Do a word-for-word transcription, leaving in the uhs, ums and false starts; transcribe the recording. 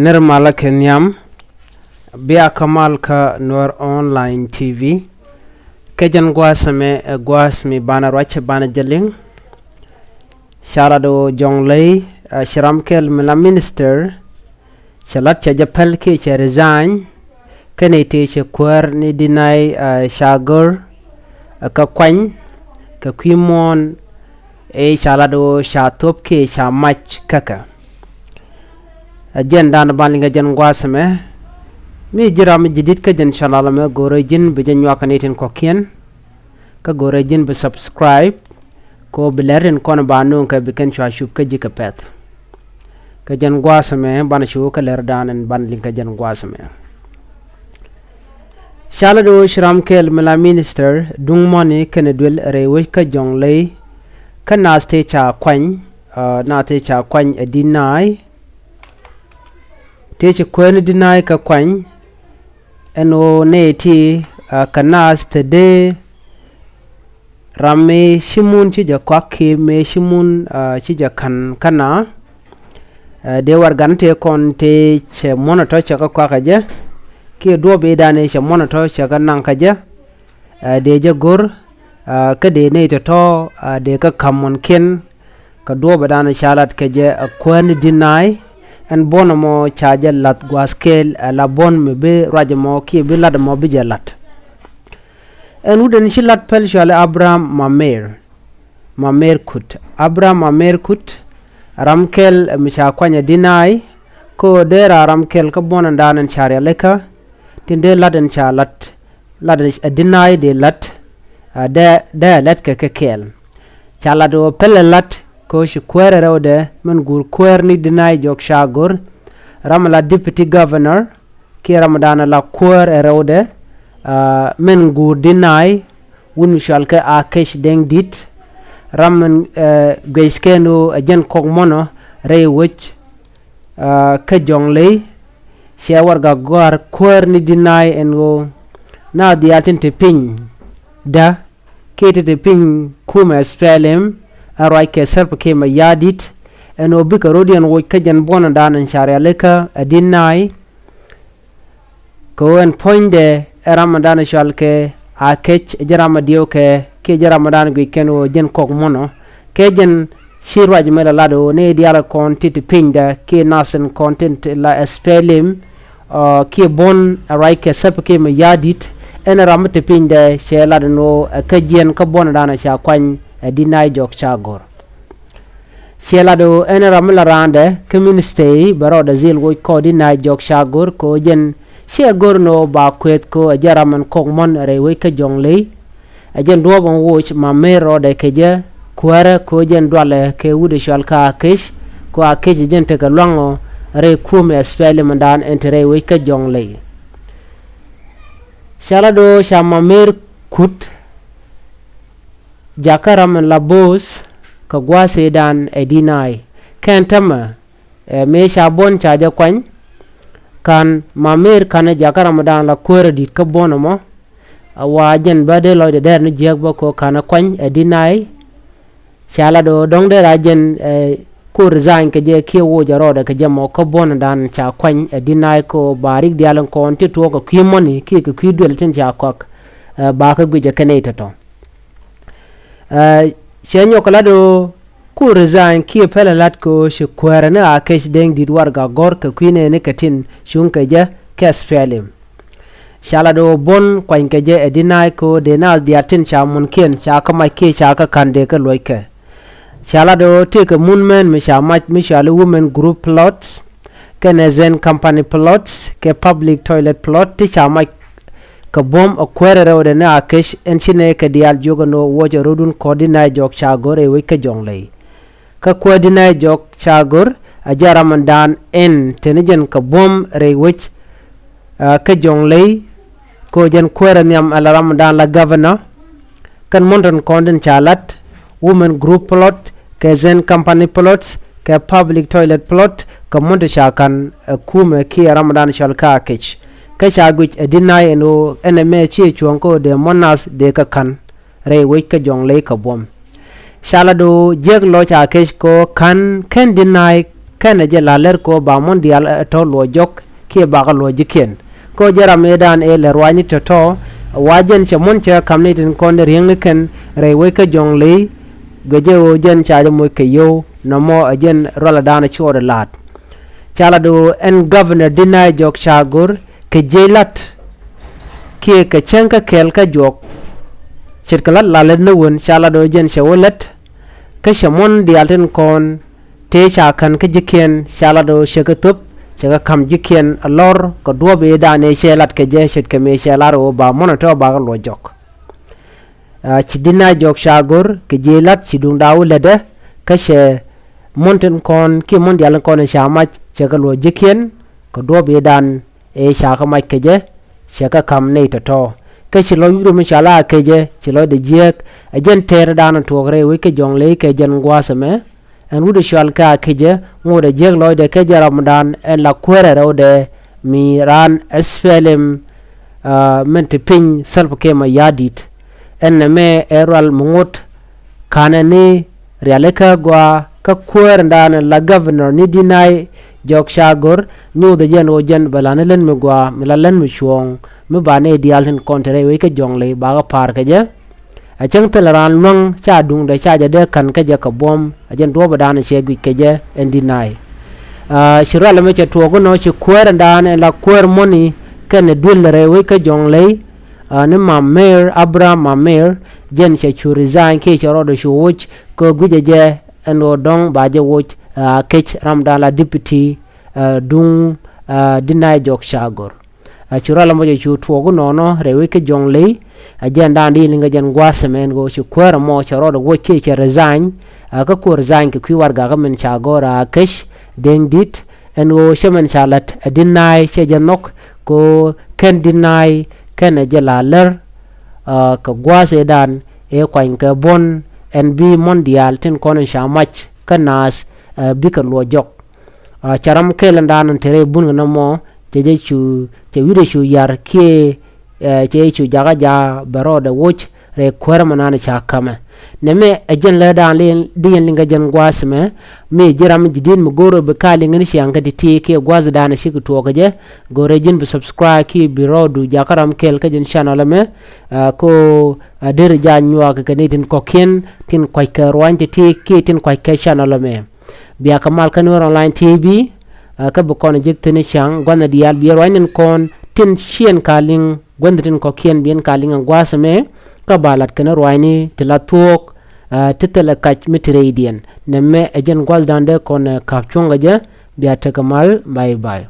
Nir malä kɛ nhiam bia kä mal kä Nuer Online T V. Kɛ jɛn gua̱a̱th ɛmɛ ɛ gua̱a̱th mi banɛ ruac banɛ jɛ liŋ. Ca lat ɣöö Jɔŋley, ɛ, ci ram kɛl mi la minister, cɛ lat cɛ jɛ päl kiɛ cɛ resign. Kɛnɛ tëë cɛ kuäär ni Deny, ɛ, ca gör, ɛ, kä kuany kɛ kui̱ muɔ̱ɔ̱n. Ëë ca lat ɣöö ca thop kiɛ ca mac kä kɛ. Ɛ jɛn dan ban liŋ kɛ jɛn gua̱a̱th ɛmɛ. Mi ji̱ ram mi ji̱ di̱t kä jɛn channel ɛmɛ, go̱rɛ ji̱n bi jɛ nyuak kɛ ni tin kɔ̱kiɛn. Kä go̱rɛ ji̱n bi subscribe kɛ ɣöö bi lɛr tin kɔn ba nööŋ kɛ bi kɛn cua cup kä ji̱ kɛ pɛ̈th. Kɛ jɛn gua̱a̱th ɛmɛ banɛ cu kä lɛr dan ɛn ban liŋ kɛ jɛn gua̱a̱th ɛmɛ. Ca lat ɣöö ci ram kɛl mi la minister duŋ mɔni kɛnɛ duel rɛy wec kä Jɔŋley. Kä naath tëë ca kuany, ɛ, naath tëë ca kuany ɛ Deny. Tëë ci kuäär ni Deny kä kuany. Ɛn ɣöö nɛy ti, ɛ, kä naath te dee ram mëë ci mun ci jɛ kɔak kiɛ mëë ci mun, ɛ, ci jɛ ka̱n kä naath. Ɛ, dee warɛgani tëë kɔn tëë cɛ muɔ̱nɔ tɔ̱ cɛ kä kɔak kä jɛ. Kiɛ duɔ̱ɔ̱p i̱ dan i̱ cɛ muɔ̱nɔ tɔ̱ cɛ kä naŋ kä jɛ. Ɛ, dee jɛ go̱r, ɛ, kä dee nɛy tɔ̱tɔ̱, ɛ, dee kä ka̱m muɔ̱nkiɛn. Kä duɔ̱ɔ̱p ɛ dan ca lat kɛ jɛ ɛ kuäär ni Deny. Ɛn buɔ̱n ɛmɔ ca jɛ la̱th gua̱a̱th kɛl, ɛ la buɔ̱n mi bi ruac ɛmɔ kiɛ bi lat ɛmɔ bi jɛ la̱t. Ɛn wut ɛn ci lat päl cɔali Abraham Mamer. Mamer Kut. Abraham Mamer Kut, ram kɛl, ɛ, mi ca kuany ɛ Deny. Kä dee ra ram kɛl kä buɔ̱n ɛn dan ɛn ca rialikä. Tin dee lat ɛn ca lat, lat ɛ Deny dee lat, ɛ, dee, dee lat kɛ kɛ kɛɛl. Ca lat ɣöö pälɛ lat kɛ ɣöö ci kuäär ɛ rɛwdɛ min guur kuäär ni Deny jɔk ca go̱r. Ram la deputy governor kiɛ ram dan la kuäär ɛ rɛwdɛ, ɛ, min guur Deny, wun mi cɔal kɛ Akec Deŋ Di̱t. Ram min, ɛ, guic kɛn ɣöö ɛ jɛn kɔk muɔ̱nɔ rɛy wec, ɛ, kä Jɔŋley. Cɛ warɛga gɔ̱a̱r kuäär ni Deny ɛn ɣöö naath diaal tin te piny dä kiɛ tin te piny kumɛ S P L M, ɛ ruac kɛ Salva Kiir Mayardit. Ɛn ɣöö bikɛ rɔ̱diɛn woc kä jɛn buɔ̱n dan ɛn ca rialikä ɛ Deny. Kɛ ɣöö ɛn puɔ̱nydɛ ɛ ram ɛn dan cɔal kɛ Akec, ɛ jɛn ram ɛ diɛw kɛ kiɛ jɛn ram ɛn dan guic kɛn ɣöö jɛn kɔk muɔ̱nɔ. Kɛ jɛn ci ruac mi la lat ɣöö ni diaal kɔn ti ti pinydɛ kiɛ nath in kɔn tin ti la S P L M, ɔ, kiɛ buɔ̱n ɛ ruac kɛ Salva Kiir Mayardit. Ɛn ram mi ti pinydɛ cɛ lat ɛn ɣöö ɛ kä jiɛn kä buɔ̱n dan ca kuany ɛ Deny jɔk ca go̱r. Ciɛ lat ɣöö ɛn ram mi la raandɛ kä minister i̱ bɛ rɔɔdɛ dhil woc kɔɔr Deny jɔk ca go̱r kɛ ɣöö jɛn ciɛ go̱r ni ɣöö ba kueth kɛ ɣöö ɛ jɛn ram ɛn kɔk muɔ̱n rɛy wec kä Jɔŋley. Ɛ jɛn duɔ̱ɔ̱p ɛn woc Mamer rɔɔdɛ kɛ jɛ kuäärä kɛ ɣöö jɛn dualɛ kɛ wut ɛ cɔal kä Akec, kɛ ɣöö Akec ɛ jɛn tekɛ lua̱ŋ ɔ rɛy kumɛ S P L M dan ɛn te rɛy wec kä Jɔŋley. Ca lat ɣöö ca Mamer Kut jakä ram ɛn la bo̱o̱th kɛ gua̱a̱th ëëdan ɛ Deny. Kɛn täämɛ, ɛ, mëë ca buɔ̱n ca jɛ kuany, ka̱n Mamer ka̱n ɛ jakä ram ëëdan la kuäärä di̱t kä buɔ̱n ɛmɔ. A wa jɛn bä dee lɔcdɛ dɛr ni jiääk bä kɛ ɣöö ka̱n ɛ kuany ɛ Deny. Ca lat ɣöö dɔ̱ŋ dee ra jɛn, ɛ, ku resign kɛ jɛ kiɛ woc ɛ rɔɔdɛ kɛ jɛ mɔ kä buɔ̱n dan ca kuany ɛ Deny kɛ ɣöö ba rik diaal in kɔn ti tuɔɔk kɛ kui̱ mɔni kiɛ kɛ kui̱ duël tin ca kɔak, ɛ, ba kɛ guic ɛ kɛ nɛy tɔ̱tɔ̱. Ɛ, cɛ nyɔk kɛ lat ɣöö ku resign kiɛ pälɛ lat kɛ ɣöö ci kuäärä ni Akec Deŋ Di̱t warɛga gɔ̱r kɛ kui̱ nɛɛni kɛ tin cuŋ kɛ jɛ kɛ S P L M. Ca lat ɣöö buɔ̱n kuany kɛ jɛ ɛ Deny kɛ ɣöö dee naath diaal tin ca munkiɛn ca kä mac kiɛ ca kä ka̱n dee kä luɔckɛ. Ca lat ɣöö tëëkɛ mun mɛn mi ca mac mi cɔal i̱ women group plots, kɛnɛ Zen company plots, kɛ public toilet plot ti ca mac kɛ buɔ̱m ɛ kuäärä rɛwdɛ ni Akec ɛn ci nɛɛkɛ diaal jiök ɛn ɣöö wuɔcɛ rɔ̱dun kɔɔr Deny jɔk ca go̱r ɛ wec kä Jɔŋley. Kä kuäär Deny jɔk ca go̱r a jɛn ram ɛn dan ɛn te ni jɛn kɛ buɔ̱m rɛy wec, ɛ, kä Jɔŋley. Kɛ ɣöö jɛn kuäärä nhiam ɛ la ram ɛn dan la governor. Kɛn muɔ̱n tin kɔn tin ca lat, women group plot, kɛ Zen company plots, kɛ public toilet plot, kɛ muɔ̱n ti ca ka̱n ɛ kumɛ kiɛ ram ɛn dan cɔal kä Akec. Kä ca guic ɛ Deny ɛn ɣöö ɛn ɛmɛ ciɛ cuɔ̱ɔ̱ŋ kɛ ɣöö dee muɔ̱n nath dee kɛ ka̱n rɛy wec kä Jɔŋley kɛ buɔ̱m. Ca lat ɣöö jiäk lɔc Akec kɛ ɣöö ka̱n kɛn Deny kɛnɛ jɛ la lɛr kɛ ɣöö ba muɔ̱n diaal ɛ tɔ̱ luɔc jɔk kiɛ bakɛ luɔc ji̱kiɛn. Kɛ ɣöö jɛ ram ëëdan ëë lɛ ruaacni tɔ̱tɔ̱, wa jɛn cɛ muɔ̱n cɛ kɛ ka̱m ni tin kɔn dee riäŋni kɛn rɛy wec kä Jɔ̱ɔ̱ŋ Ley. Guic jɛ ɣöö jɛn ca jɛ moc kɛ yio̱w nɔmɔ ɛ jɛn rualɛ daanɔ cuɔɔdɛ la̱a̱t. Ca lat ɣöö ɛn Governor Deny Jɔk Cagor kɛ jiɛc la̱t kiɛ kɛ cäŋ kä kɛɛl kä juɔk. Ce̱tkɛ la̱t la lät ni wän ca lat ɣöö jɛn cɛ wä lät kä cɛ muɔ̱n diaal tin kɔn tëë ca kän kä ji̱kiɛn ca lat ɣöö cɛ kɛ thöp, cɛ kɛ ka̱m ji̱kiɛn a lɔr kɛ duɔ̱ɔ̱p ëëdan ëë cɛ lat kɛ jɛ ce̱tkɛ mëë cɛ lar ɣöö ba muɔ̱n ɛ tɔ̱ bakɛ luɔc jɔk. Aa, ci Deny Jɔk Cagor kɛ jiɛc la̱t ci duŋda wä lätdɛ kä cɛ muɔ̱n tin kɔn kiɛ muɔ̱n diaal tin kɔn ɛ ca mac cɛ kɛ luɔc ji̱kiɛn kɛ duɔ̱ɔ̱p ëëdan ëë ca kɛ mac kɛ jɛ cɛ kɛ ka̱m nɛy tɔ̱tɔ̱. Kä ci lɔc wi̱cdɛ mi cɔal a Kecɛ ci lɔcdɛ jiääk. Ɛ jɛn tɛɛrdan tuɔɔk rɛy wec kä Jɔ̱ɔ̱ŋ Ley kɛ jɛn gua̱a̱th ɛmɛ. Ɛn wut ɛ cɔal kɛ a Kecɛ ŋotdɛ jiääk lɔcdɛ kɛ jɛn ramdan ɛn la kuäärɛ rɛwdɛ mi raan SPLM, aa, min te piny Salva Kiir Mayardit. Ɛn nɛmɛ ɛ rual mi ŋot ka̱nɛ ni rialikä gɔaa kä kuäärdan la governor ni Deny Jɔk Cagor nyothɛ jɛn ɣöö jɛn bɛ la̱t ni lät mi gɔaa mi la lät mi cuɔ̱ɔ̱ŋ mi ba nɛy diaal tin kɔn te rɛy wec kä Jɔ̱ɔ̱ŋ Ley bakɛ pa̱a̱r kɛ jɛ. A cäŋ thilɛ raan luäŋ ca duŋdɛ ca jɛ dee ka̱n kä jɛ kɛ buɔ̱m a jɛn duɔ̱ɔ̱pdan cɛ guic kɛ jɛ ɛn Deny. Aa, ci rual ɛmɛ cɛ tuɔɔk inɔ ci kuäärdan ɛn la kuäär muɔ̱ni kɛnɛ duël rɛy wec kä Jɔ̱ɔ̱ŋ Ley. Aa, ni Mamer, Abraham Mamer, jɛn cɛ cu resign kiɛ cɛ rɔɔdɛ cu woc kɛ guicɛ jɛ ɛn ɣöö dɔ̱ŋ ba jɛ woc, aa, kec ramdan la deputy, aa, duŋ, aa, Deny Jɔk Cagor. Aa, ci rual ɛmɔ jɛ cu tuɔɔk inɔnɔ rɛy wec kä Jɔ̱ɔ̱ŋ Ley. Aa, jɛn dan di liŋ kɛ jɛn gua̱a̱th ɛmɛ ɛn ɣöö ci kuäär ɛmɔ cɛ rɔɔdɛ woc kiɛ cɛ resign. Aa, kä kuäär resign kɛ kui̱ warɛgak kä min ca gɔ̱r a Kec Deŋ Dit. Ɛn ɣöö cä min ca la̱t ɛ Deny cɛ jɛ nhɔk kɛ ɣöö kɛn Deny kɛnɛ jɛ la lär, aa, kɛ gua̱a̱th ëëdan ëë kuany kɛ buɔ̱n ɛn bi muɔ̱n diaal tin kɔn in ca mac kä naath, aa, bikɛ luɔc jɔk. Aa, cɛ ram kɛl ɛn daanɔ te rɛy bun kɛ nɔmɔ cɛ jɛ cu, cɛ wi̱cdɛ cu yar kiɛ, aa, cɛ jɛ cu jakä jaak bɛ rɔɔdɛ woc rɛy kuäärä mi naan ca ka̱mɛ. Nɛmɛ ɛ jɛn läätdan di yɛn liŋ kɛ jɛn gua̱a̱th ɛmɛ. Mi ji̱ ram ji̱ di̱t mi go̱o̱r ɣöö bi ka liŋ ni ciaŋ kɛ ti̱ti̱ kiɛ gua̱a̱thdan cikɛ tuɔɔk kɛ jɛ, go̱o̱rɛ ji̱n bi subscribe kiɛ bi rɔɔdu jakä ram kɛl kä jɛn channel ɛmɛ. Aa, kɛ ɣöö a derɛ jɛ nyuak kɛ nɛy tin kɔ̱kiɛn tin kuackɛ ruaacni ti̱ti̱ kiɛ tin kuackɛ channel ɛmɛ. Bia kɛ mal kä Nuer Online TV, aa, kä bi kɔn jek thi̱n i̱ ca̱ŋ gua̱thni diaal biɛ ruaacni tin kɔn tin ci ɛn ka liŋ gua̱thni tin kɔ̱kiɛn bi ɛn ka liŋ ɛn gua̱a̱th ɛmɛ. Kä ba lat kɛn ruaacni ti la thuɔ̱ɔ̱k, aa, ti thilɛ kac mi ti rɛydiɛn. Nɛmɛ ɛ jɛn gua̱thdan dee kɔn, aa, ka̱p cuɔ̱ŋ kɛ jɛ. Bia tekɛ mal, bye bye.